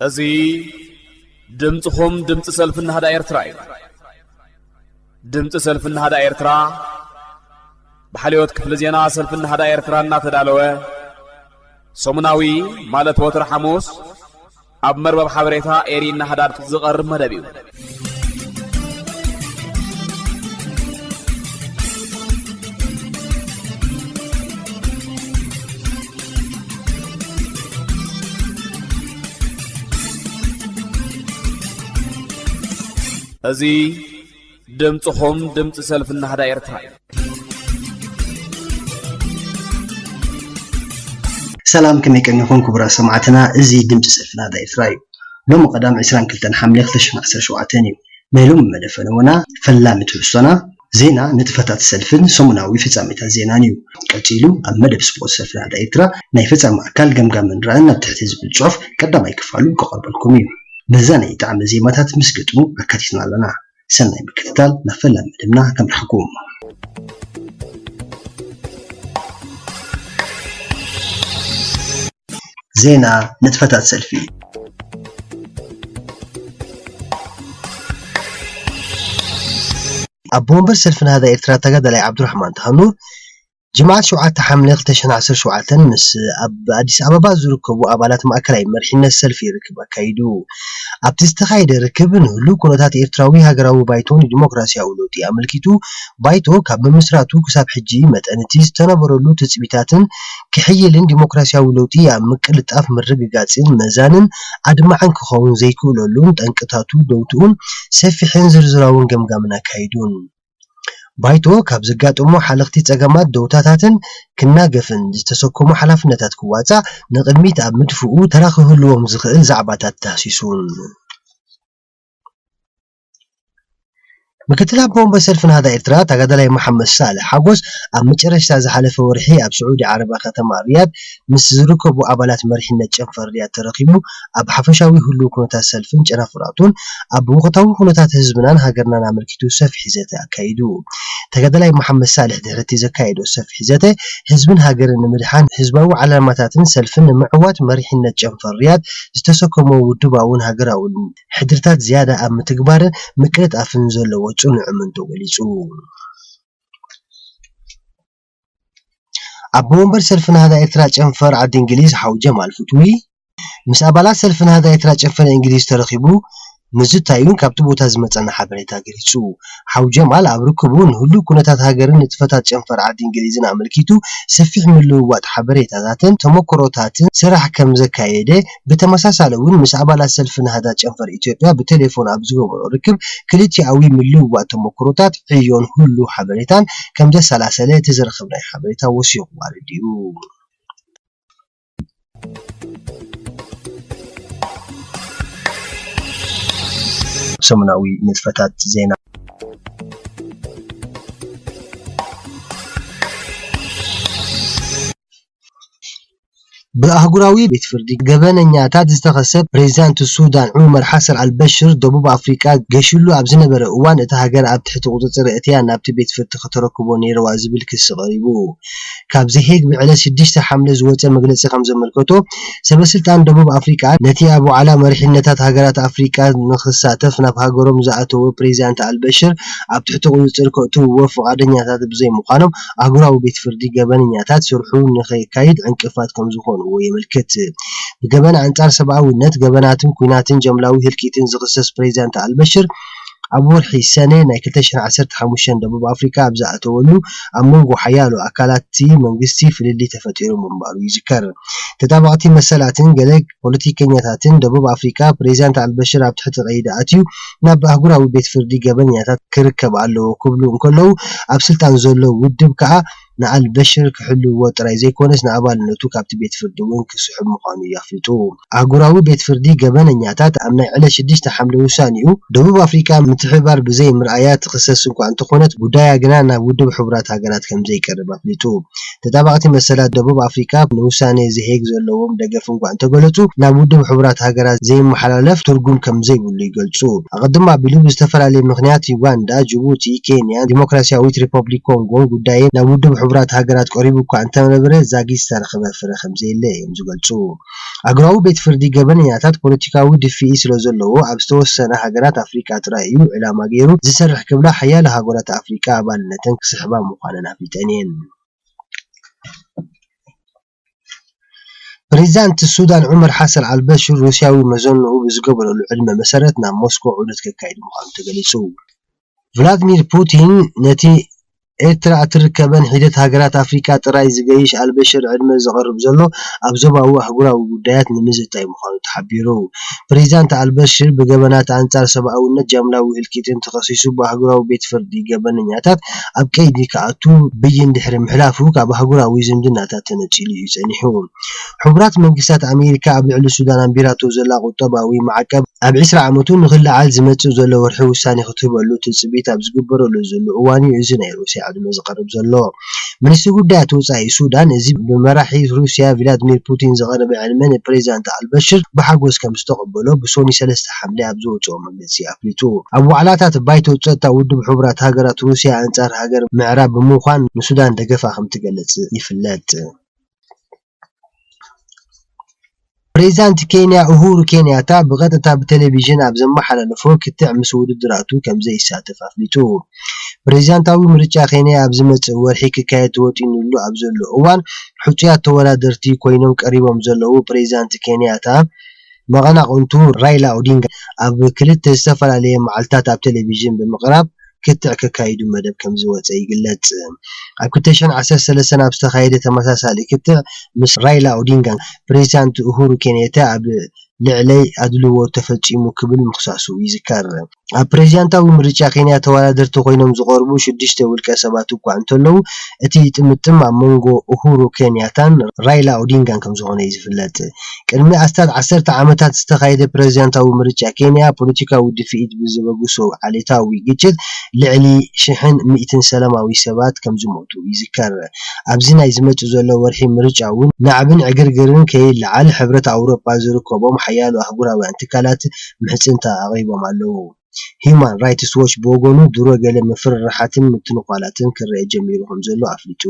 እዚ ድምጽኹም ድምጺ ሰልፊ ናህዳ ኤርትራ እዩ። ድምጺ ሰልፊ ናህዳ ኤርትራ ብሓልዮት ክፍሊ ዜና ሰልፊ ናህዳ ኤርትራ እናተዳለወ ሰሙናዊ ማለት ወትሪ ሓሙስ ኣብ መርበብ ሓበሬታ ኤሪ ናህዳ ዝቐርብ መደብ እዩ። እዚ ድምጽኹም ድምጺ ሰልፊ ናህዳ ኤርትራ እዩ። ሰላም፣ ከመይ ቀኒኹም ክቡራት ሰማዕትና? እዚ ድምጺ ሰልፊ ናህዳ ኤርትራ እዩ። ሎሚ ቀዳም ዕስራን ክልተን ሓምለ ክልተ ሽሕን ዓሰርተ ሸውዓተን እዩ። ናይ ሎሚ መደፈንዎና ፈላሚ ትሕዝቶና ዜና ንጥፈታት ሰልፍን ሰሙናዊ ፍጻሜታት ዜናን እዩ። ቀጺሉ ኣብ መደብ ስፖርት ሰልፊ ናህዳ ኤርትራ ናይ ፍጻሜ ኣካል ገምጋምን ራእን ኣብ ትሕቲ ዝብል ጽሑፍ ቀዳማይ ክፋሉ ክቐርበልኩም እዩ። መዛነዪ ጣዕመ ዜማታት ምስ ግጥሙ ኣካቲትና ኣለና። ሰናይ ምክትታል ናብ ፈላሚ መደብና ከምርሓኩም። ዜና ንጥፈታት ሰልፊ። ኣቦ ወንበር ሰልፊ ናህዳ ኤርትራ ተጋዳላይ ዓብዱራሕማን ተሃኑ ጅምዓት ሸውዓተ ሓምለ ክልተ ሽሕን ዓሰርተ ሸውዓተን ምስ ኣብ ኣዲስ ኣበባ ዝርከቡ ኣባላት ማእከላይ መሪሕነት ሰልፊ ርክብ ኣካይዱ። ኣብቲ ዝተኻየደ ርክብ ንህሉው ኩነታት ኤርትራዊ ሃገራዊ ባይቶ ንዲሞክራሲያዊ ለውጢ ኣመልኪቱ ባይቶ ካብ ምምስራቱ ክሳብ ሕጂ መጠን እቲ ዝተነበረሉ ትጽቢታትን ክሕይልን ዲሞክራሲያዊ ለውጢ ኣብ ምቅልጣፍ ምርግጋጽን መዛንን ኣድማዕን ክኸውን ዘይክእለሉን ጠንቅታቱ ደውትኡን ሰፊሕን ዝርዝራውን ገምጋምን ኣካይዱን። ባይቶ ካብ ዘጋጠሞ ሓለኽቲ ጸገማት ደውታታትን ክናገፍን ዝተሰከሞ ሓላፍነታት ክዋጻእ ንቕድሚት ኣብ ምድፍኡ ተራ ክህልዎም ዝኽእል ዛዕባታት ተሃሲሱን። ምክትል ኣቦ ወንበር ሰልፊ ናህዳ ኤርትራ ተጋዳላይ መሓመድ ሳልሕ ሓጎስ ኣብ መጨረሽታ ዝሓለፈ ወርሒ ኣብ ስዑዲ ዓረብ ከተማ ሪያድ ምስ ዝርከቡ ኣባላት መሪሕነት ጨንፈር ሪያድ ተረኺቡ ኣብ ሓፈሻዊ ህሉው ኩነታት ሰልፍን ጨናፍራቱን ኣብ ወቕታዊ ኩነታት ህዝብናን ሃገርናን ኣመልኪቱ ሰፊሕ ዘተ ኣካይዱ። ተጋዳላይ መሓመድ ሳልሕ ድሕሪ እቲ ዘካየዶ ሰፊሕ ዘተ ህዝብን ሃገርን ንምድሓን ህዝባዊ ዓላማታትን ሰልፍን ንምዕዋት መሪሕነት ጨንፈር ሪያድ ዝተሰከሞ ውድባውን ሃገራውን ሕድርታት ዝያዳ ኣብ ምትግባርን ምቅልጣፍን ዘለዎ ጽኑዕ እምንቶ ገሊጹ። ኣቦ ወንበር ሰልፊ ናህዳ ኤርትራ ጨንፈር ዓዲ እንግሊዝ ሓው ጀማል ፍትዊ ምስ ኣባላት ሰልፊ ናህዳ ኤርትራ ጨንፈር እንግሊዝ ተረኺቡ ምዝታዩን ካብቲ ቦታ ዝመጸና ሓበሬታ ገሊጹ። ሓው ጀማል ኣብ ርክቡ ንህሉው ኩነታት ሃገርን ንጥፈታት ጨንፈር ዓዲ እንግሊዝን ኣመልኪቱ ሰፊሕ ምልውዋጥ ሓበሬታታትን ተመክሮታትን ስራሕ ከም ዘካየደ፣ ብተመሳሳሊ እውን ምስ ኣባላት ሰልፊ ናህዳ ጨንፈር ኢትዮጵያ ብቴሌፎን ኣብ ዝገበሮ ርክብ ክልቲኣዊ ምልውዋጥ ተመክሮታት፣ ዕዮን ህሉው ሓበሬታን ከም ዘሰላሰለ እቲ ዝረኸብናዮ ሓበሬታ ወሲኹ ኣረዲኡ። ሰሙናዊ ንጥፈታት ዜና። ብኣህጉራዊ ቤት ፍርዲ ገበነኛታት ዝተኸሰ ፕሬዚዳንት ሱዳን ዑመር ሓሰን ኣልበሽር ደቡብ ኣፍሪቃ ገሽሉ ኣብ ዝነበረ እዋን እታ ሃገር ኣብ ትሕቲ ቁፅፅር እትያ ናብቲ ቤት ፍርዲ ከተረክቦ ነይርዋ ዝብል ክሲ ቀሪቡ። ካብ ዘሄግ ብዕለት ሽዱሽተ ሓምለ ዝወፀ መግለፂ ከም ዘመልከቶ ሰበ ስልጣን ደቡብ ኣፍሪቃ ነቲ ኣብ ዋዕላ መሪሕነታት ሃገራት ኣፍሪቃ ንክሳተፍ ናብ ሃገሮም ዝኣተወ ፕሬዚዳንት ኣልበሽር ኣብ ትሕቲ ቁፅፅር ከእትውዎ ፍቓደኛታት ብዘይምዃኖም ኣህጉራዊ ቤት ፍርዲ ገበነኛታት ስርሑ ንኸየካይድ ዕንቅፋት ከም ዝኾንዎ የመልክት። ብገበን ኣንጻር ሰብኣውነት፣ ገበናትን ኲናትን ጀምላዊ ህልቂትን ዝኽሰስ ፕሬዚዳንት ኣልበሽር ኣብ ወርሒ ሰነ ናይ ክልተ ሽሕን ዓሰርተ ሓሙሽተን ደቡብ ኣፍሪካ ኣብ ዝኣተወሉ ኣብ መንጎ ሓያሎ ኣካላት እቲ መንግስቲ ፍልልይ ተፈጢሩ ምንባሩ ይዝከር። ተጣበቕቲ መሰላትን ገለ ፖለቲከኛታትን ደቡብ ኣፍሪካ ፕሬዚዳንት ኣልበሽር ኣብ ትሕቲ ቀይዲ ኣትዩ ናብ ኣህጉራዊ ቤት ፍርዲ ገበነኛታት ክርከብ ኣለዎ ክብሉ እንከለዉ ኣብ ስልጣን ዘሎ ውድብ ከኣ ንኣልበሽር ክሕልውዎ ጥራይ ዘይኮነስ ንኣባልነቱ ካብቲ ቤት ፍርዲ እውን ክስሕብ ምዃኑ እዩ ኣፍሊጡ። ኣህጉራዊ ቤት ፍርዲ ገበነኛታት ኣብ ናይ ዕለት ሽዱሽተ ሓምለ ውሳኔኡ ደቡብ ኣፍሪቃ ምትሕብባር ብዘይ ምርኣያ ትኽሰስ እኳ እንተኾነት ጉዳያ ግና ናብ ውድብ ሕቡራት ሃገራት ከም ዘይቀርብ ኣፍሊጡ። ተጣባቕቲ መሰላት ደቡብ ኣፍሪቃ ንውሳኔ ዘሄግ ዘለዎም ደገፍ እኳ እንተገለጹ ናብ ውድብ ሕቡራት ሃገራት ዘይመሓላለፍ ትርጉም ከም ዘይብሉ ይገልጹ። ኣቐድም ኣቢሉ ብዝተፈላለየ ምኽንያት ዩጋንዳ፣ ጅቡቲ፣ ኬንያ፣ ዲሞክራሲያዊት ሪፐብሊክ ኮንጎን ጉዳየን ናብ ውድብ ሕቡራት ሃገራት ቀሪቡ እኳ እንተነበረ ዛጊት ዝተረኸበ ፍረ ከም ዘየለ እዮም ዝገልጹ። ኣህጉራዊ ቤት ፍርዲ ገበነኛታት ፖለቲካዊ ድፍኢት ስለ ዘለዎ ኣብ ዝተወሰነ ሃገራት ኣፍሪቃ ጥራይ እዩ ዕላማ ገይሩ ዝሰርሕ ክብላ ሓያለ ሃገራት ኣፍሪቃ ኣባልነተን ክስሕባ ምዃነን ኣፍሊጠን እየን። ፕሬዚዳንት ሱዳን ዑመር ሓሰን ኣልበሽር ሩስያዊ መዘንኡ ብዝገበረሉ ዕድመ መሰረት ናብ ሞስኮ ዑደት ከካይድ ምዃኑ ተገሊጹ። ቭላድሚር ፑቲን ነቲ ኤርትራ እትርከበን ሒደት ሃገራት ኣፍሪቃ ጥራይ ዝገይሽ ኣልበሽር ዕድመ ዘቕርብ ዘሎ ኣብ ዞባዊ ኣህጉራዊ ጉዳያት ንምዝታይ ምዃኑ ተሓቢሩ። ፕሬዚዳንት ኣልበሽር ብገበናት ኣንጻር ሰብኣውነት ጃምላዊ ህልቂትን ተኸሲሱ ብኣህጉራዊ ቤት ፍርዲ ገበነኛታት ኣብ ቀይዲ ክኣቱ ብይን ድሕሪ ምሕላፉ ካብ ኣህጉራዊ ዝምድናታት ተነጺሉ እዩ ጸኒሑ። ሕቡራት መንግስታት ኣሜሪካ ኣብ ልዕሊ ሱዳን ኣንቢራቶ ዘላ ቁጠባዊ ማዕቀብ ኣብ ዕስራ ዓመቱ ንኽለዓል ዝመጽእ ዘሎ ወርሒ ውሳኔ ክትህበሉ ትጽቢት ኣብ ዝግበረሉ ዘሎ እዋን እዩ እዚ ናይ ሩስያ ዕድመ ዝቐርብ ዘሎ። ሚኒስትሪ ጉዳያት ወጻኢ ሱዳን እዚ ብመራሒ ሩስያ ቪላድሚር ፑቲን ዝቐረበ ዕድመ ንፕሬዚዳንት ኣልበሽር ብሓጎስ ከም ዝተቐበሎ ብሶኒ ሰለስተ ሓምለ ኣብ ዘውጽኦ መግለጺ ኣፍሊጡ። ኣብ ዋዕላታት ባይቶ ጸጥታ ውድብ ሕቡራት ሃገራት ሩስያ ኣንጻር ሃገር ምዕራብ ብምዃን ንሱዳን ደገፋ ከም ትገልጽ ይፍለጥ። ፕሬዚዳንት ኬንያ ኡሁሩ ኬንያታ ብቐጥታ ብቴሌቪዥን ኣብ ዘመሓላለፎ ክትዕ ምስ ውድድራቱ ከም ዘይሳተፍ ኣፍሊጡ። ፕሬዚዳንታዊ ምርጫ ኬንያ ኣብ ዝመጽእ ወርሒ ክካየድ ተወጢኑሉ ኣብ ዘሎ እዋን ሕጹያት ተወዳደርቲ ኮይኖም ቀሪቦም ዘለዉ ፕሬዚዳንት ኬንያታ መቐናቕንቱ ራይላ ኦዲንጋ ኣብ ክልተ ዝተፈላለየ መዓልታት ኣብ ቴሌቪዥን ብምቕራብ ክትዕ ከካይዱ መደብ ከም ዝወጸ ይግለጽ። ኣብ ክልተ ሽሕን ዓሰርተ ሰለስተን ኣብ ዝተኻየደ ተመሳሳሊ ክትዕ ምስ ራይላ ኦዲንጋን ፕሬዚዳንት ኡሁሩ ኬንያታ ኣብ ልዕለይ ኣድልዎ ተፈጺሙ ክብል ምኽሳሱ ይዝከር። ኣብ ፕሬዚዳንታዊ ምርጫ ኬንያ ተወዳደርቲ ኮይኖም ዝቐርቡ ሽዱሽተ ውልቀ ሰባት እኳ እንተለዉ እቲ ጥምጥም ኣብ መንጎ ኡሁሩ ኬንያታን ራይላ ኦዲንጋን ከም ዝኾነ እዩ ዝፍለጥ። ቅድሚ ኣስታት ዓሰርተ ዓመታት ዝተኻየደ ፕሬዚዳንታዊ ምርጫ ኬንያ ፖለቲካዊ ድፍኢት ብዝበግሶ ዓሌታዊ ግጭት ልዕሊ ሽሕን ሚእትን ሰላማዊ ሰባት ከም ዝሞቱ ይዝከር። ኣብዚ ናይ ዝመጽእ ዘሎ ወርሒ ምርጫ እውን ናዕብን ዕግርግርን ከይለዓል ሕብረት ኣውሮጳ ዝርከቦም ሓያሎ ኣህጉራውያን ትካላት ምሕጽንታ ኣቕሪቦም ኣለዉ። ሂዩማን ራይትስ ዎች ብወገኑ ድሮ ገለ ምፍርራሓትን ምትንዃላትን ክረአ ጀሚሩ ከም ዘሎ ኣፍሊጡ።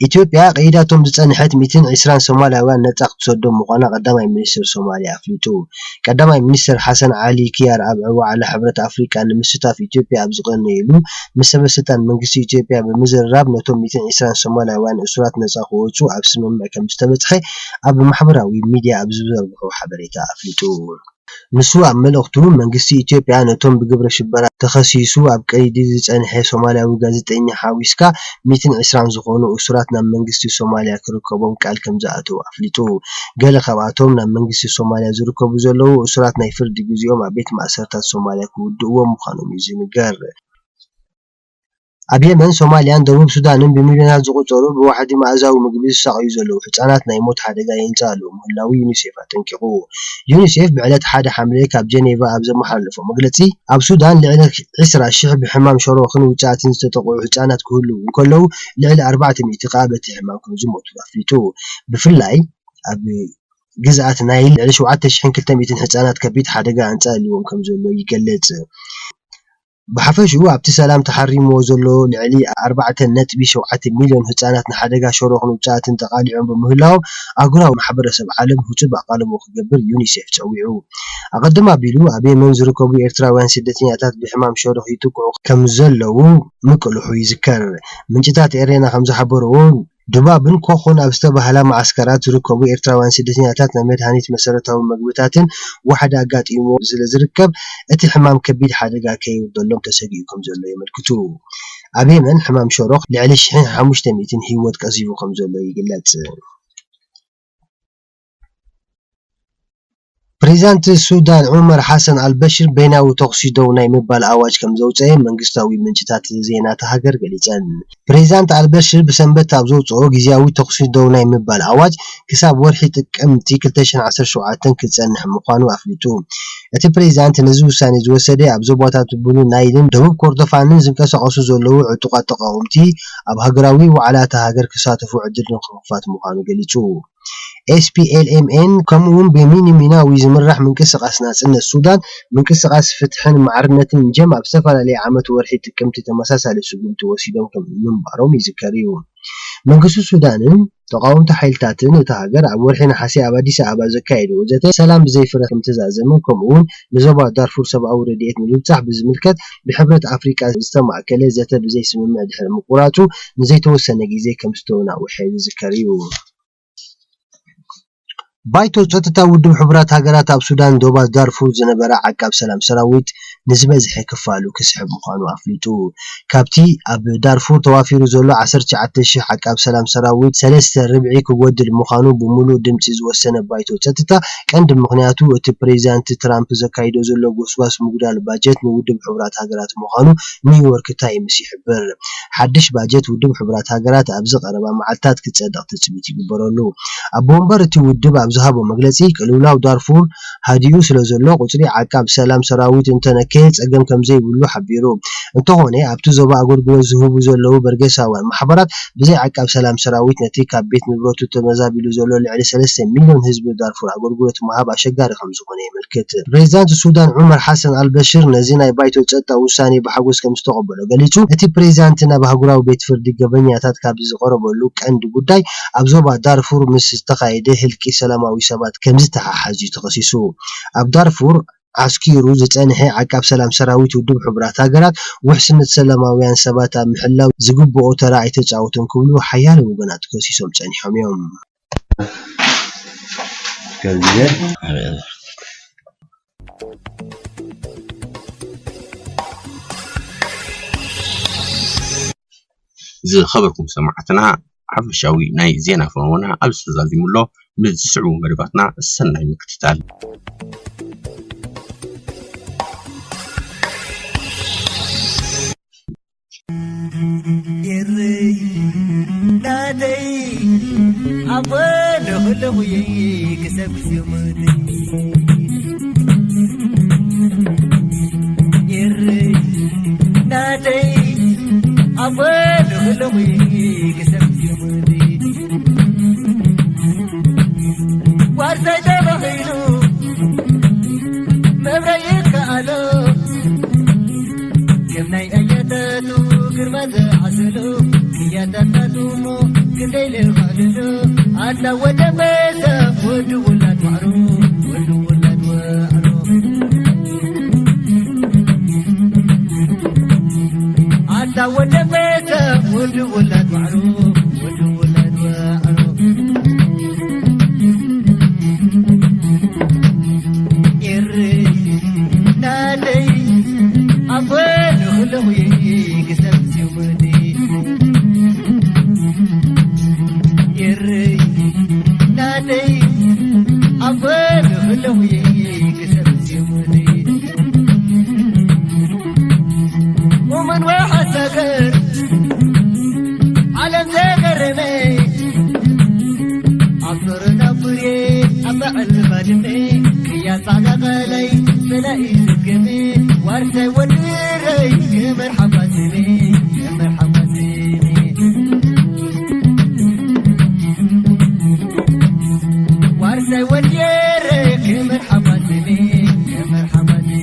ኢትዮጵያ ቀይዳቶም ዝጸንሐት ሚእትን ዕስራን ሶማላውያን ነጻ ክትሰዶም ምዃና ቀዳማይ ሚኒስትር ሶማልያ ኣፍሊጡ። ቀዳማይ ሚኒስትር ሓሰን ዓሊ ኪያር ኣብ ዋዕላ ሕብረት ኣፍሪቃ ንምስታፍ ኢትዮጵያ ኣብ ዝቐነየሉ ምስ ሰበ ስልጣን መንግስቲ ኢትዮጵያ ብምዝርራብ ነቶም ሚእትን ዕስራን ሶማላውያን እሱራት ነጻ ክወጹ ኣብ ስምምዕ ከም ዝተበጽሐ ኣብ ማሕበራዊ ሚድያ ኣብ ዝዘርግሖ ሓበሬታ ኣፍሊጡ። ንሱ ኣብ መልእኽቱ መንግስቲ ኢትዮጵያ ነቶም ብግብረ ሽበራ ተኸሲሱ ኣብ ቀይዲ ዝጸንሐ ሶማልያዊ ጋዜጠኛ ሓዊስካ ሚእትን ዕስራን ዝኾኑ እሱራት ናብ መንግስቲ ሶማልያ ክርከቦም ቃል ከም ዝኣተው ኣፍሊጡ። ገለ ካብኣቶም ናብ መንግስቲ ሶማልያ ዝርከቡ ዘለዉ እሱራት ናይ ፍርዲ ግዜኦም ኣብ ቤት ማእሰርታት ሶማልያ ክውድእዎም ምዃኖም እዩ ዝንገር። ኣብ የመን፣ ሶማልያን ደቡብ ሱዳንን ብሚልዮናት ዝቑጸሩ ብዋሕዲ መኣዛዊ ምግቢ ዝሳቐዩ ዘለዉ ህጻናት ናይ ሞት ሓደጋ የንጽኣሉ ምህላዉ ዩኒሴፍ ኣጠንቂቑ። ዩኒሴፍ ብዕለት ሓደ ሓምለ ካብ ጀኔቫ ኣብ ዘመሓላለፎ መግለጺ፣ ኣብ ሱዳን ልዕሊ ዕስራ ሽሕ ብሕማም ሸሮኽን ውጽኣትን ዝተጠቕዑ ህጻናት ክህልዉ እንከለዉ፣ ልዕሊ ኣርባዕተ ሚእቲ ከኣ በቲ ሕማም ከም ዝሞቱ ኣፍሊጡ። ብፍላይ ኣብ ግዝኣት ናይል ልዕሊ ሸውዓተ ሽሕን ክልተ ሚእትን ህጻናት ከቢድ ሓደጋ ኣንጻሊዎም ከም ዘሎ ይገልጽ። ብሓፈሽኡ ኣብቲ ሰላም ተሓሪምዎ ዘሎ ልዕሊ ኣርባዕተ ነጥቢ ሸውዓተ ሚልዮን ህጻናት ንሓደጋ ሸሮኽን ውጽኣትን ተቓሊዖም ብምህላዎም ኣህጉራዊ ማሕበረሰብ ዓለም ህጹጽ ኣቓልቦ ክገብር ዩኒሴፍ ጸዊዑ። ኣቐድም ኣቢሉ ኣብ የመን ዝርከቡ ኤርትራውያን ስደተኛታት ብሕማም ሸሮኽ ይጥቅዑ ከም ዘለዉ ምቅልሑ ይዝከር። ምንጭታት ኤሬና ከም ዝሓበርዎ ዱባብን ኮኾን ኣብ ዝተባህላ መዓስከራት ዝርከቡ ኤርትራውያን ስደተኛታት ናይ መድሃኒት መሰረታዊ መግብታትን ዋሕዲ ኣጋጢምዎ ስለ ዝርከብ እቲ ሕማም ከቢድ ሓደጋ ከየውርደሎም ተሰጊኡ ከም ዘሎ የመልክቱ። ኣብ የመን ሕማም ሸሮኽ ልዕሊ ሽሕን ሓሙሽተ ሚእትን ህይወት ቀዚፉ ከም ዘሎ ይግለጽ። ፕሬዚዳንት ሱዳን ዑመር ሓሰን ኣልበሽር በይናዊ ተኹሲ ደው ናይ ምባል ኣዋጅ ከም ዘውፀአ መንግስታዊ ምንጭታት ዜና እታ ሃገር ገሊፀን። ፕሬዚዳንት ኣልበሽር ብሰንበት ኣብ ዘውፅኦ ግዜያዊ ተኹሲ ደው ናይ ምባል ኣዋጅ ክሳብ ወርሒ ጥቅምቲ ክልተ ሽሕን ዓሰርተ ሸውዓተን ክፀንሕ ምዃኑ ኣፍሊጡ። እቲ ፕሬዚዳንት ነዚ ውሳኔ ዝወሰደ ኣብ ዞባታት ብሉ ናይልን ደቡብ ኮርዶፋንን ዝንቀሳቐሱ ዘለዉ ዕጡቓት ተቓወምቲ ኣብ ሃገራዊ ዋዕላ እታ ሃገር ክሳተፉ ዕድል ንኽኽፋት ምዃኑ ገሊጹ። ኤስፒኤልኤምኤን ከምኡ እውን ብሚኒሚናዊ ዝምራሕ ምንቅስቓስ ናጽነት ሱዳን፣ ምንቅስቓስ ፍትሕን ማዕርነትን ጀም ኣብ ዝተፈላለየ ዓመት ወርሒ ጥቅምቲ ተመሳሳሊ ስጉምቲ ወሲዶም ከም ምንባሮም ይዝከር እዩ። መንግስቲ ሱዳንን ተቓወምቲ ሓይልታትን እታ ሃገር ኣብ ወርሒ ነሓሰ ኣብ ኣዲስ ኣበባ ዘካየድዎ ዘተ ሰላም ብዘይ ፍረ ከም ተዛዘመ፣ ከምኡ እውን ንዞባ ዳርፉር ሰብኣዊ ረድኤት ንምብጻሕ ብዝምልከት ብሕብረት ኣፍሪቃ ዝተማእከለ ዘተ ብዘይ ስምምዕ ድሕሪ ምቁራጹ ንዘይተወሰነ ግዜ ከም ዝተወናውሐ ዝዝከር እዩ። ባይቶ ጸጥታ ውድብ ሕቡራት ሃገራት ኣብ ሱዳን ዶባት ዳርፉር ዝነበረ ዓቃብ ሰላም ሰራዊት ንዝበዝሐ ክፋሉ ክስሕብ ምዃኑ ኣፍሊጡ። ካብቲ ኣብ ዳርፉር ተዋፊሩ ዘሎ ዓሰርተ ትሽዓተ ሽሕ ዓቃብ ሰላም ሰራዊት ሰለስተ ርብዒ ክጎድል ምዃኑ ብምሉእ ድምጺ ዝወሰነ ባይቶ ጸጥታ፣ ቀንዲ ምኽንያቱ እቲ ፕሬዚዳንት ትራምፕ ዘካይዶ ዘሎ ጎስጓስ ምጉዳል ባጀት ንውድብ ሕቡራት ሃገራት ምዃኑ ኒውዮርክ ታይምስ ይሕብር። ሓድሽ ባጀት ውድብ ሕቡራት ሃገራት ኣብዚ ቀረባ መዓልታት ክጸድቕ ትጽቢት ይግበረሉ። ኣቦ ወንበር እቲ ውድብ ኣብ ዝሃቦ መግለጺ፣ ቅልውላው ዳርፉር ሃዲኡ ስለ ዘሎ፣ ቁጽሪ ዓቃብ ሰላም ሰራዊት እንተነከየ ጸገም ከም ዘይብሉ ሓቢሩ። እንተኾነ፣ ኣብቲ ዞባ ኣገልግሎት ዝህቡ ዘለዉ በርጌሳውያን ማሕበራት ብዘይ ዓቃብ ሰላም ሰራዊት ነቲ ካብ ቤት ንብረቱ ተመዛቢሉ ዘሎ ልዕሊ ሰለስተ ሚልዮን ህዝቢ ዳርፉር ኣገልግሎት ምሃብ ኣሸጋሪ ከም ዝኾነ የመልክት። ፕሬዚዳንት ሱዳን ዑመር ሓሰን ኣልበሽር ነዚ ናይ ባይቶ ጸጥታ ውሳኔ ብሓጎስ ከም ዝተቐበሎ ገሊጹ። እቲ ፕሬዚዳንት ናብ ኣህጉራዊ ቤት ፍርዲ ገበኛታት ካብ ዝቐረበሉ ቀንዲ ጉዳይ ኣብ ዞባ ዳርፉር ምስ ዝተኻየደ ህልቂ ሰላማዊ ሰባት ከም ዝተሓሓዝ እዩ ተኸሲሱ። ኣብ ዳርፉር ዓስኪሩ ዝጸንሐ ዓቃብ ሰላም ሰራዊት ውድብ ሕቡራት ሃገራት ውሕስነት ሰላማውያን ሰባት ኣብ ምሕላው ዝግብኦ ተራ ኣይተጻወቱን ክብሉ ሓያለ ወገናት ከሲሶም ጸኒሖም እዮም። ዝኸበርኩም ሰማዕትና፣ ሓፈሻዊ ናይ ዜና ፈነወና ኣብዚ ተዛዚሙ ኣሎ። ምስ ዝስዕቡ መደባትና ሰናይ ምክትታል። ኤረይ ናተይ ኣቦ ለኹለኹ ክሰብ ዝሙት ኤረይ ናተይ ኣቦ ለኹለኹ ክሰብ ዝሙት ዋርሳይ ተባኺሉ መብረ ይከኣሎ ከም ናይ ኣያታቱ ግርማ ዝዓሰሎ ኣያታታቱ እሞ ክንደይ ልኽዕልሎ ኣላ ወደ በዛ ወዲ ውላድ ዋዕሮ ወዲ ውላድ ዋዕሮ ኣላ ወደ በዛ ወዲ ውላድ ዋዕሮ ወዲ ውላድ ዋዕሮ ኤረይ ናተይ ኣቦ ለኹለኹ ክሰብ ዝሙት ኤረይ ናተይ ኣቦ ለኹለኹ ክሰብ ዝሙት ኡመን ወሓሳገር ዓለም ዘገረመ ኣብ ጦርና ቡሬ ኣብ በዓል ባድመ ቅያ ጻዕዳ ቀላይ ጸላኢ ዝገመ ዋርሳይ ወድረይ ክመርሓባ ስሜ ክመርሓባ ስሜ ዋርሳይ ወድረይ ክመርሓባ ስሜ ክመርሓባ ስሜ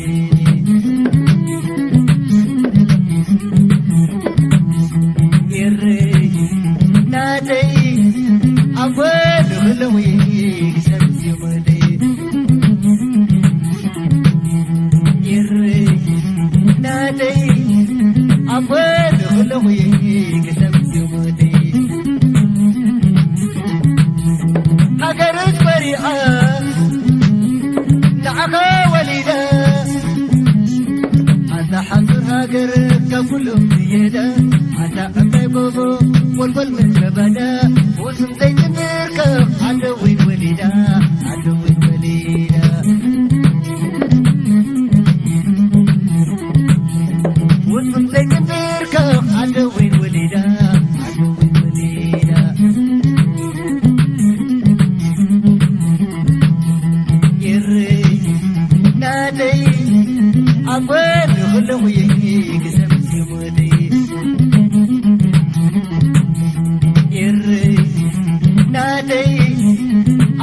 ኤረይ ናተይ ኣቦ ለኹለኹ ክሰብ ዝሙት ኤረይ ናተይ ኣቦ ለኹለኹ ክሰብ ዝሙት ሃገርስ በሪኣ ንዓኻ ወሊዳ ኣታ ሓጹር ሃገር ካብ ኩሎም ዝየዳ ኣታ ዕባይ ጎቦ ጎልጎል ምድረ በዳ ውስን ዘይትትርከብ ዓደዊት ወሊዳ ዓደዊት ወሊዳ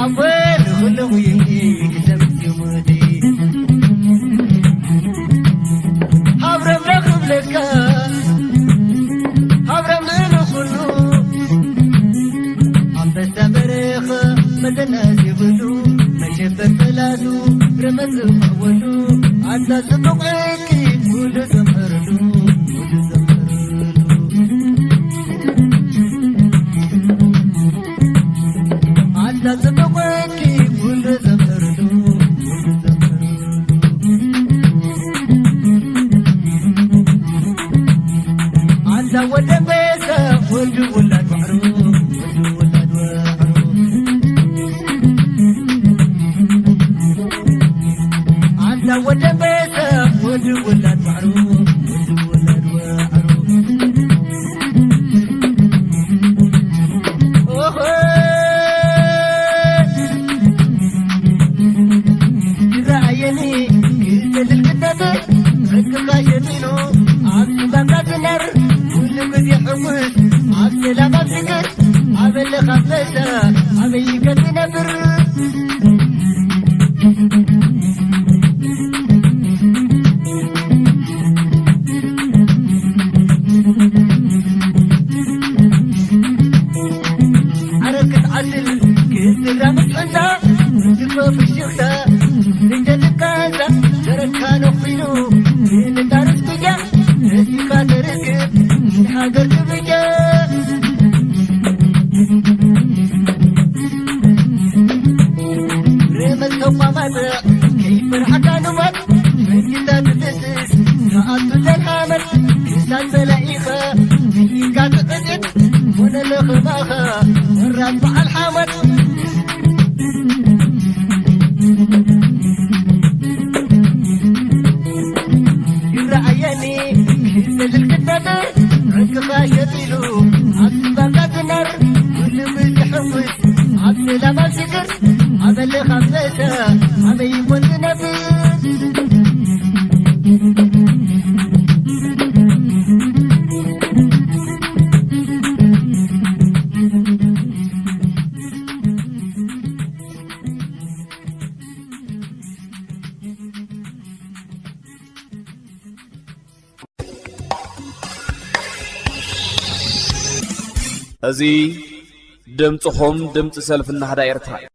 ኣወል ኩሉ ክሰምት ይሙቲ ሃብረም ለኽብለካ ሃብረም ንኹሉ ኣንበሳ በረኸ መዘናት የብሉ መሸበር ፈላሱ ረመጽ ወሉ ኣታ ጽቡቕ ዕቂ ኩሉ ዘምርሉ ኩሉ ዘምርሉ ኣታ ጽቡቕ ዕቂ ኩሉ ዘምርሉ ኩሉ ዘምርሉ ኣንታ ወደ ቤተ ወዱ ውላድ ዋዕሩ ወዱ ውላድ ዋዕሩ ኣንታ ወደ ቤተ ወዱ ውላድ ዋዕሩ ወዱ ውላድ ዋዕሩ ኦሆ ይረኣየኒ ክልል ክደት ዕቅባ ሸጢሉ ኣብ ስንዳንዳ ዝነር ኩሉ ግዜ ሕጉስ ኣብ ሰላም ኣብ ዝግር ኣበለኻ በሰ ኣበይ ከትነብር ኣረክት ዓድል ክትራምስ ሕንሳ ዝኮ ፍሽኽታ እንጀትካ ሕንሳ ተረካ ነኺሉ ንዳርስ ኩያ ነሲካ ተርክብ ንሃገር ክብጃ ርመት ተቋማት ከይፈርሓካ ንሞት መንግስታት ትፍስስ ንኣቱ ተልሃመት ክሳብ ጸላኢኻ ንኢድካ ትዕጥጥ ኮነ ለኽባኻ ወራድ በዓል ሓመድ ይረኣየኒ ክስልል ክዳተ ዕጥቅኻ ሸጢሉ ኣብ ግንባርካ ዝነር ኩሉ ብዝሕውስ ኣብ ሰላም ኣብ ሽግር ኣበልኻ መሰ ኣበይ ይኮን ዝነብር እዚ ድምፅኹም ድምፂ ሰልፊ ናህዳ ኤርትራ እዩ።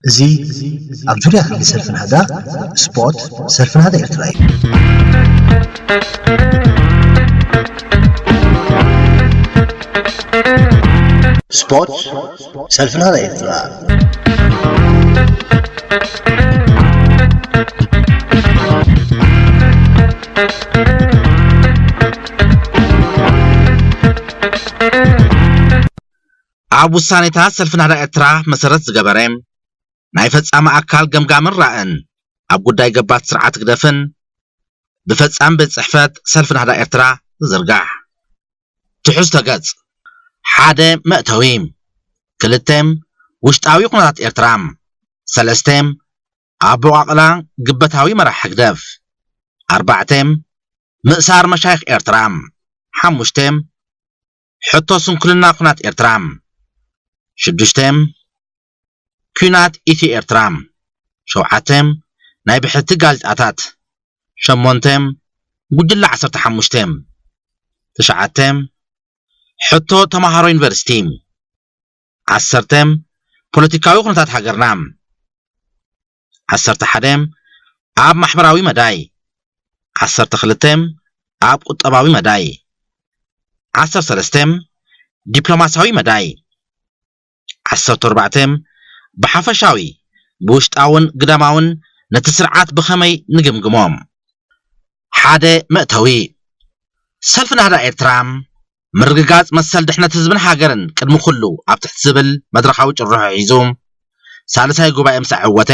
እዚ ኣብ ዙርያ ክሊ ሰልፊ ናህዳ ስፖርት ሰልፊ ናህዳ ኤርትራ እዩ። ስፖርት ሰልፊ ናህዳ ኤርትራ። ኣብ ውሳኔታት ሰልፊ ናህዳ ኤርትራ መሰረት ዝገበረ ናይ ፈጻሚ ኣካል ገምጋምን ራእን ኣብ ጉዳይ ገባት ስርዓት ህግደፍን ብፈጻሚ ቤት ጽሕፈት ሰልፊ ናህዳ ኤርትራ ዝዝርጋሕ። ትሕዝቶ ገጽ ሓደ መእተዊ፣ ክልተ ውሽጣዊ ኩነታት ኤርትራ፣ ሰለስተ ኣበቋቕላ ግበታዊ መራሕ ህግደፍ፣ ኣርባዕተ ምእሳር መሻይኽ ኤርትራ፣ ሓሙሽተ ሕቶ ስንኩልና ኩናት ኤርትራ፣ ሽዱሽተ ኲናት ኢትዮ ኤርትራ፣ ሸውዓተ ናይ ብሕቲ ጋዜጣታት፣ ሸሞንተ ጉጅለ ዓሰርተ ሓሙሽተ፣ ትሽዓተ ሕቶ ተማሃሮ ዩኒቨርሲቲ፣ ዓሰርተ ፖለቲካዊ ኩነታት ሃገርና፣ ዓሰርተ ሓደ ኣብ ማሕበራዊ መዳይ፣ ዓሰርተ ክልተ ኣብ ቁጠባዊ መዳይ፣ ዓሰርተ ሰለስተ ዲፕሎማሲያዊ መዳይ፣ ዓሰርተ ኣርባዕተ ብሓፈሻዊ ብውሽጣውን ግዳማውን ነቲ ስርዓት ብኸመይ ንግምግሞ? ሓደ መእተዊ፣ ሰልፊ ናህዳ ኤርትራ ምርግጋጽ መሰል ድሕነት ህዝብን ሃገርን ቅድሚ ኩሉ ኣብ ትሕቲ ዝብል መድረኻዊ ጭርሖ ሒዙ፣ ሳልሳይ ጉባኤ ምስ ኣዐወተ፣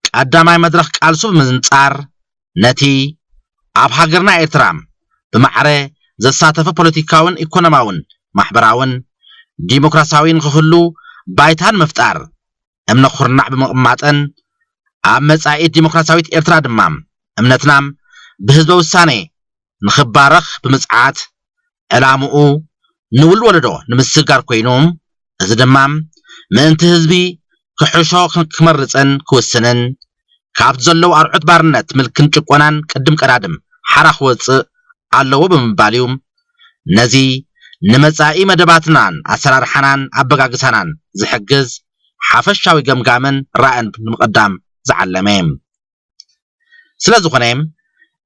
ቀዳማይ መድረኽ ቃልሱ ብምንጻር፣ ነቲ ኣብ ሃገርና ኤርትራ ብማዕረ ዘሳተፈ ፖለቲካውን ኢኮኖማውን ማሕበራውን ዲሞክራሲያዊ ንክህሉ ባይታ ንምፍጣር፣ እምነ ኩርናዕ ብምቕማጥን፣ ኣብ መጻኢት ዲሞክራሲያዊት ኤርትራ ድማ እምነትና ብህዝበ ውሳኔ ንኽባረኽ ብምጽዓት፣ ዕላምኡ ንውሉድ ወለዶ ንምስግጋር ኮይኑ፣ እዚ ድማ ምእንቲ ህዝቢ ክሕሾ ክመርፅን ክውስንን፣ ካብቲ ዘለዉ ኣርዑት ባርነት፣ ምልክን ጭቆናን ቅድም ቀዳድም ሓራ ክወፅእ ኣለዎ ብምባል እዩ። ነዚ ንመጻኢ መደባትናን ኣሰራርሓናን ኣበጋግሳናን ዝሕግዝ ሓፈሻዊ ገምጋምን ራእን ንምቕዳም ዝዓለመ። ስለ ዝኾነ፣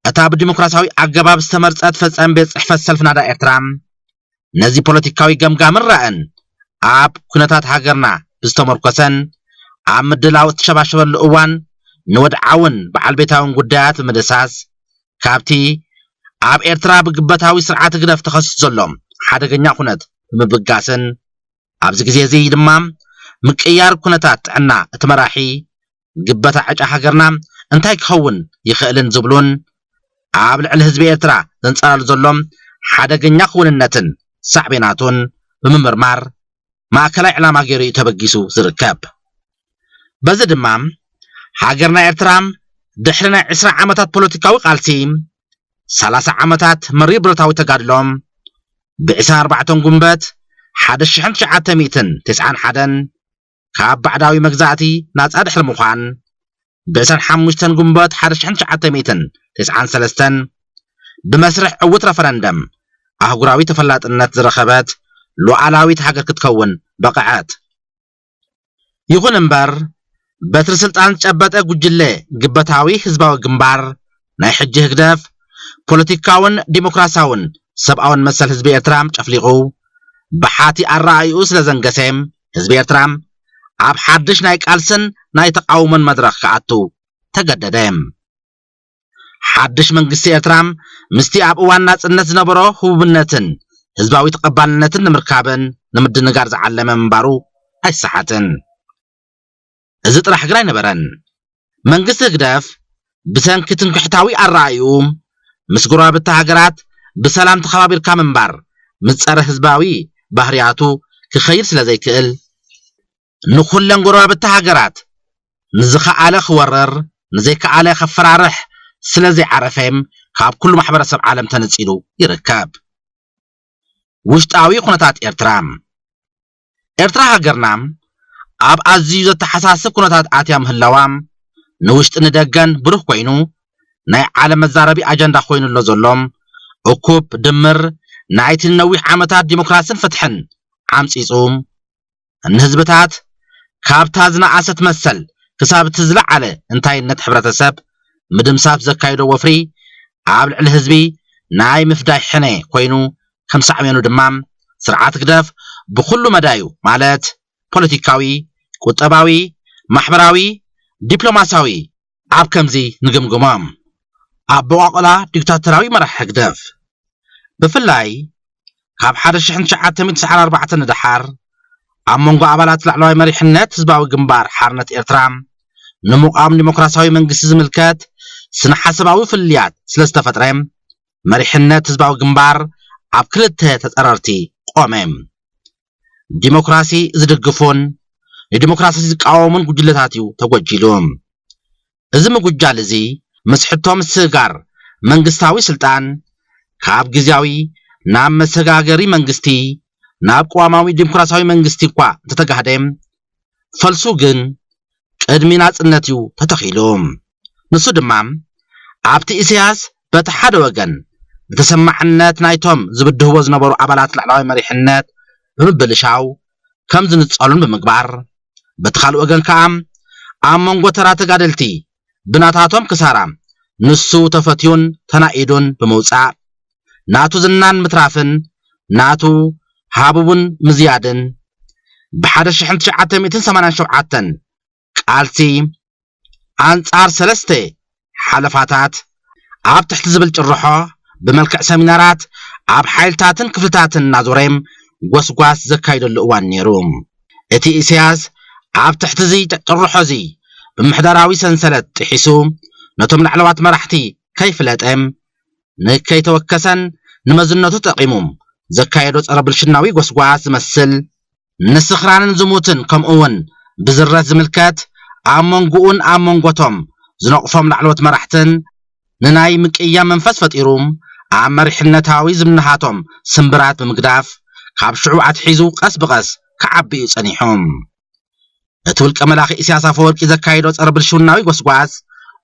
እታ ብዲሞክራሲያዊ ኣገባብ ዝተመርጸት ፈጻሚ ቤት ጽሕፈት ሰልፊ ናዳ ኤርትራ፣ ነዚ ፖለቲካዊ ገምጋምን ራእን ኣብ ኩነታት ሃገርና ብዝተመርኮሰን ኣብ ምድላው እተሸባሸበሉ እዋን ንወድዓውን በዓል ቤታውን ጉዳያት ብምድሳስ፣ ካብቲ ኣብ ኤርትራ ብግበታዊ ስርዓት ህግደፍ ተኸሲቱ ዘሎ ሓደገኛ ኩነት ብምብጋስን፣ ኣብዚ ግዜ እዚ ድማ ምቅያር ኩነታት ጥዕና እቲ መራሒ፣ ግበታ ዕጫ ሃገርና እንታይ ክኸውን ይኽእልን ዝብሉን፣ ኣብ ልዕሊ ህዝቢ ኤርትራ ዘንጸላሉ ዘሎ ሓደገኛ ክውንነትን ሳዕቤናቱን ብምምርማር ማእከላይ ዕላማ ገይሩ እዩ ተበጊሱ ዝርከብ። በዚ ድማ ሃገርና ኤርትራ ድሕሪ ናይ ዕስራ ዓመታት ፖለቲካዊ ቃልሲ፣ ሰላሳ ዓመታት መሪር ብረታዊ ተጋድሎ፣ ብ ዕስራን ኣርባዕተን ጉንበት ሓደ ሽሕን ትሽዓተ ሚእትን ተስዓን ሓደን ካብ ባዕዳዊ መግዛእቲ ናጻ ድሕሪ ምዃን፣ ብ ዕስራን ሓሙሽተን ጉንበት ሓደ ሽሕን ትሽዓተ ሚእትን ተስዓን ሰለስተን ብመስርሕ ዕዉት ረፈረንደም ኣህጉራዊ ተፈላጥነት ዝረኸበት ሉዓላዊት ሃገር ክትከውን በቕዐት። ይኹን እምበር፣ በትሪ ስልጣን ዝጨበጠ ጉጅለ ግበታዊ ህዝባዊ ግንባር፣ ናይ ሕጂ ህግደፍ፣ ፖለቲካውን ዲሞክራሲያውን ሰብኣውን መሰል ህዝቢ ኤርትራ ጨፍሊቑ፣ ብሓቲ ኣረኣእይኡ ስለ ዘንገሰ፣ ህዝቢ ኤርትራ ኣብ ሓድሽ ናይ ቃልስን ናይ ተቓውሞን መድረኽ ክኣቱ ተገደደ። ሓድሽ መንግስቲ ኤርትራ ምስቲ ኣብ እዋን ናጽነት ዝነበሮ ህቡብነትን ህዝባዊ ተቐባልነትን ንምርካብን ንምድንጋር ዝዓለመ ምንባሩ ኣይሰሓትን። እዚ ጥራሕ ግን ኣይነበረን። መንግስቲ ህግደፍ ብሰንኪ ትምክሕታዊ ኣረኣእይኡ፣ ምስ ጎረባብቲ ሃገራት ብሰላም ተኸባቢርካ ምንባር ምስ ጸረ ህዝባዊ ባህርያቱ ክኸይድ ስለ ዘይክእል፣ ንኹለን ጎረባብቲ ሃገራት ንዝኸኣለ ክወርር፣ ንዘይከኣለ ከፈራርሕ ስለ ዘይዓረፈ፣ ካብ ኩሉ ማሕበረሰብ ዓለም ተነጺሉ ይርከብ። ውሽጣዊ ኩነታት ኤርትራ። ኤርትራ ሃገርና ኣብ ኣዝዩ ዘተሓሳስብ ኩነታት ኣትያ ምህላዋ፣ ንውሽጢ ንደገን ብሩህ ኮይኑ፣ ናይ ዓለም መዛረቢ ኣጀንዳ ኮይኑ ኣሎ ዘሎ እኩብ ድምር ናይቲ ንነዊሕ ዓመታት ዲሞክራስን ፍትሕን ዓምጺጹ፣ ንህዝብታት ካብታ ዝነኣሰት መሰል ክሳብ እቲ ዝለዓለ እንታይነት ሕብረተሰብ ምድምሳስ ዘካይዶ ወፍሪ፣ ኣብ ልዕሊ ህዝቢ ናይ ምፍዳይ ሕነ ኮይኑ፣ ከም ሳዕቤኑ ድማ ስርዓት ህግደፍ ብኹሉ መዳዩ፣ ማለት ፖለቲካዊ፣ ቁጠባዊ፣ ማሕበራዊ፣ ዲፕሎማሲያዊ፣ ኣብ ከምዚ ንግምግሞ። ኣበቋቑላ ዲክታቶራዊ መራሒ ህግደፍ። ብፍላይ ካብ ሓደ ሽሕን ትሽዓተ ሚእትን ትስዓን ኣርባዕተን ንደሓር፣ ኣብ መንጎ ኣባላት ላዕለዋይ መሪሕነት ህዝባዊ ግንባር ሓርነት ኤርትራ ንምቋም ዲሞክራሲያዊ መንግስቲ ዝምልከት ስነ ሓሳባዊ ፍልልያት ስለ ዝተፈጥረ፣ መሪሕነት ህዝባዊ ግንባር ኣብ ክልተ ተጸረርቲ ቆመ። ዲሞክራሲ ዝድግፉን ንዲሞክራሲ ዝቃወሙን ጉጅለታት እዩ ተጎጂሉ። እዚ ምጉጃል እዚ ምስ ሕቶ ምስግጋር መንግስታዊ ስልጣን ካብ ግዝያዊ ናብ መሰጋገሪ መንግስቲ ናብ ቅዋማዊ ዲሞክራሲያዊ መንግስቲ እኳ እንተተጋህደ፣ ፈልሱ ግን ቅድሚ ናጽነት እዩ ተተኺሉ። ንሱ ድማ ኣብቲ ኢሳያስ በቲ ሓደ ወገን ብተሰማዕነት ናይቶም ዝብድህዎ ዝነበሩ ኣባላት ላዕለዋይ መሪሕነት ብምብልሻው ከም ዝንጸሉን ብምግባር፣ በቲ ካልእ ወገን ከኣ ኣብ መንጎ ተራ ተጋደልቲ ብናታቶም ክሳራ ንሱ ተፈትዩን ተናኢዱን ብምውጻእ፣ ናቱ ዝናን ምትራፍን ናቱ ሃቡቡን ምዝያድን፣ ብ ሓደ ሽሕን ትሽዓተ ሚእትን ሰማንያን ሸውዓተን ቃልሲ ኣንጻር ሰለስተ ሓለፋታት ኣብ ትሕቲ ዝብል ጭርሖ ብመልክዕ ሰሚናራት ኣብ ሓይልታትን ክፍልታትን እናዞረ ጎስጓስ ዘካይደሉ እዋን ነይሩ። እቲ ኢሳያስ ኣብ ትሕቲ እዚ ጭርሖ እዚ ብምሕደራዊ ሰንሰለት ጥሒሱ ነቶም ላዕለዋት መራሕቲ ከይፍለጠ፣ ንከይተወከሰን ንመዝነቱ ጠቒሙ ዘካየዶ ጸረ ብልሽናዊ ጎስጓስ ዝመስል፣ ንስኽራንን ዝሙትን ከምኡ እውን ብዝረት ዝምልከት ኣብ መንጎኡን ኣብ መንጎቶም ዝነቕፎም ላዕለዎት መራሕትን ንናይ ምቅያም መንፈስ ፈጢሩ፣ ኣብ መሪሕነታዊ ዝምንሃቶም ስምብራት ብምግዳፍ፣ ካብ ሽዑ ኣትሒዙ ቀስ ብቐስ ክዓቢ እዩ ጸኒሑ። እቲ ውልቀ መላኺ ኢሳያስ ኣፈወርቂ ዘካየዶ ጸረ ብልሽውናዊ ጎስጓስ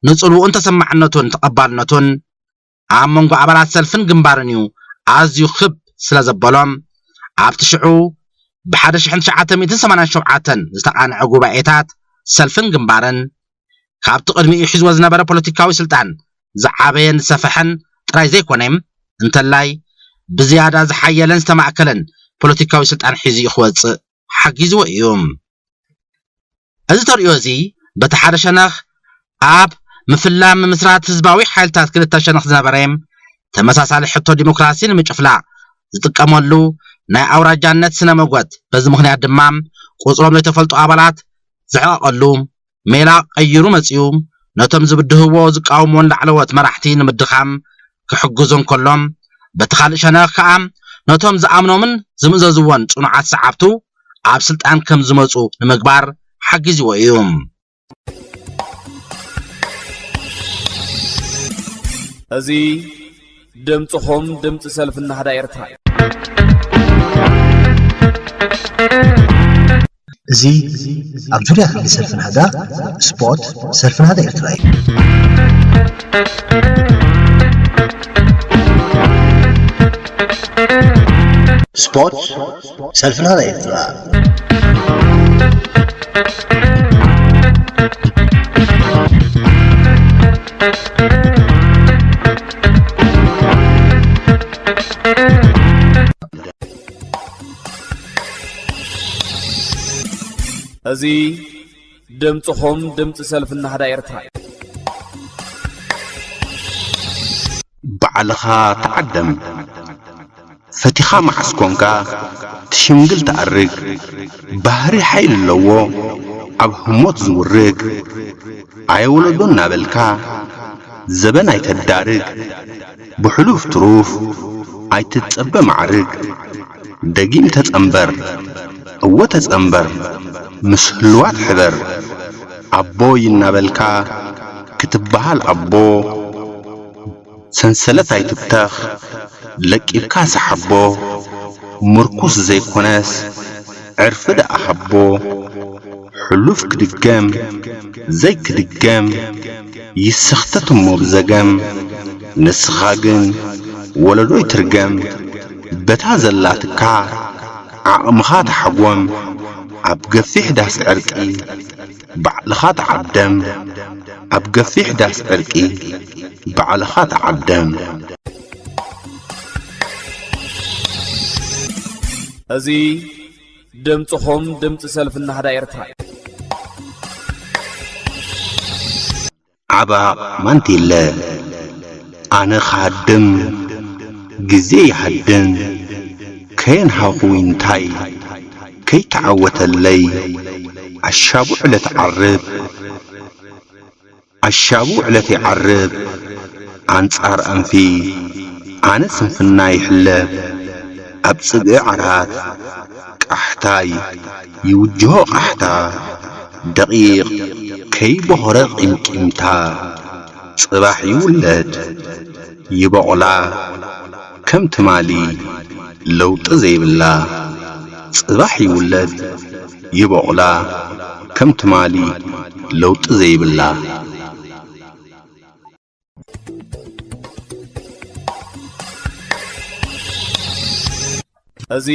ንጽልውኡን ተሰማዕነቱን ተቐባልነቱን ኣብ መንጎ ኣባላት ሰልፍን ግንባርን እዩ ኣዝዩ ክብ ስለ ዘበሎም፣ ኣብቲ ሽዑ ብ1987 ዝተቓንዐ ጉባኤታት ሰልፍን ግንባርን ካብቲ ቅድሚኡ ሒዝዎ ዝነበረ ፖለቲካዊ ስልጣን ዝዓበየን ዝሰፈሐን ጥራይ ዘይኮነ፣ እንተላይ ብዝያዳ ዝሓየለን ዝተማእከለን ፖለቲካዊ ስልጣን ሒዙ እዩ ክወጽእ ሓጊዝዎ እዩ። እዚ ተርእዮ እዚ በቲ ሓደ ሸነኽ ኣብ ምፍላም ምምስራት ህዝባዊ ሓይልታት ክልተ ሸነኽ ዝነበረ ተመሳሳሊ ሕቶ ዲሞክራሲ ንምጭፍላቕ ዝጥቀመሉ ናይ ኣውራጃነት ስነ መጎት፣ በዚ ምኽንያት ድማ ቁጽሮም ዘይተፈልጡ ኣባላት ዘዕቐቐሉ ሜላ ቀይሩ መጺኡ፣ ነቶም ዝብድህዎ ዝቃወምዎን ላዕለዎት መራሕቲ ንምድኻም ክሕግዞ እንከሎም፣ በቲ ካልእ ሸነኽ ከኣ ነቶም ዝኣምኖምን ዝምእዘዝዎን ጽኑዓት ሰዓብቱ ኣብ ስልጣን ከም ዝመጹ ንምግባር ሓጊዝዎ እዩ። እዚ ድምፅኹም ድምፂ ሰልፊ ናህዳ ኤርትራ እዩ። እዚ ኣብ ዙርያ ክሊ ሰልፊ ናህዳ ስፖርት ሰልፊ ናህዳ ኤርትራ እዩ። ስፖርት ሰልፊ ናህዳ ኤርትራ። እዚ ድምፅኹም ድምፂ ሰልፊ ናህዳ ኤርትራ እዩ። ባዕልኻ ተዓደም። ፈቲኻ መዓስ ኮንካ ትሽምግል ትኣርግ። ባህሪ ሓይሊ ኣለዎ ኣብ ህሞት ዝውርግ። ኣየ ወለዶ እናበልካ ዘበን ኣይተዳርግ። ብሕሉፍ ትሩፍ ኣይትጸበ ማዕርግ። ደጊም ተጸንበር እወ ተጸንበር ምስ ህሉዋት ሕበር። ኣቦይ እናበልካ ክትበሃል ኣቦ ሰንሰለት ኣይትብተኽ ለቂብካ ሰሓቦ። ምርኩስ ዘይኮነስ ዕርፊ ደኣ ሃቦ። ሕሉፍ ክድገም ዘይክድገም ይሰኽተት እሞ ብዘገም። ንስኻ ግን ወለዶ ኣይትርገም በታ ዘላትካ ዓቕምኻ ተሓጎም። ኣብ ገፊሕ ዳስ ዕርቂ ባዕልኻ ተዓደም። ኣብ ገፊሕ ዳስ ዕርቂ ባዕልኻ ተዓደም። እዚ ድምፅኹም ድምፂ ሰልፊ ናህዳ ኤርትራ እዩ። ዓባቕ ማንቲለ ኣነ ክሃድም ግዜ ይሃድም ከየንሃኹ እንታይ ከይተዓወተለይ ኣሻቡዕ ዕለት ዓርብ ኣሻቡ ዕለት ይዓርብ ኣንጻር ኣንፊ ኣነ ስንፍና ይሕለብ ኣብ ጽግዒ ዓራት ቃሕታይ ይውጅሆ ቃሕታ ደቒቕ ከይቦኸረ ቂምቂምታ ጽባሕ ይውለድ ይቦቕላ ከም ትማሊ ለውጢ ዘይብላ ጽባሕ ይውለድ ይቦቕላ ከም ትማሊ ለውጢ ዘይብላ። እዚ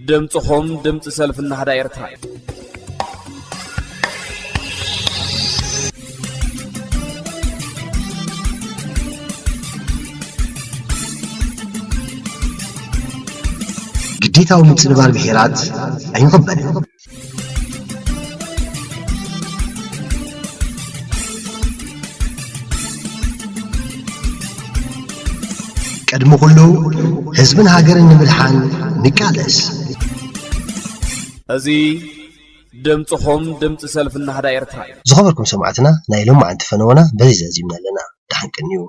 ድምፅኹም ድምፂ ሰልፊ ናህዳ ኤርትራ እዩ። ግዴታዊ ምጽንባር ብሄራት ኣይንቕበልን። ቅድሚ ኩሉ ህዝብን ሃገርን ንምድሓን ንቃለስ። እዚ ድምፅኹም ድምፂ ሰልፊ ናህዳ ኤርትራ እዩ። ዝኸበርኩም ሰማዕትና ናይ ሎማዓንቲ ፈነወና በዚ ዘዚምና ኣለና። ደሓን ቅንዩ።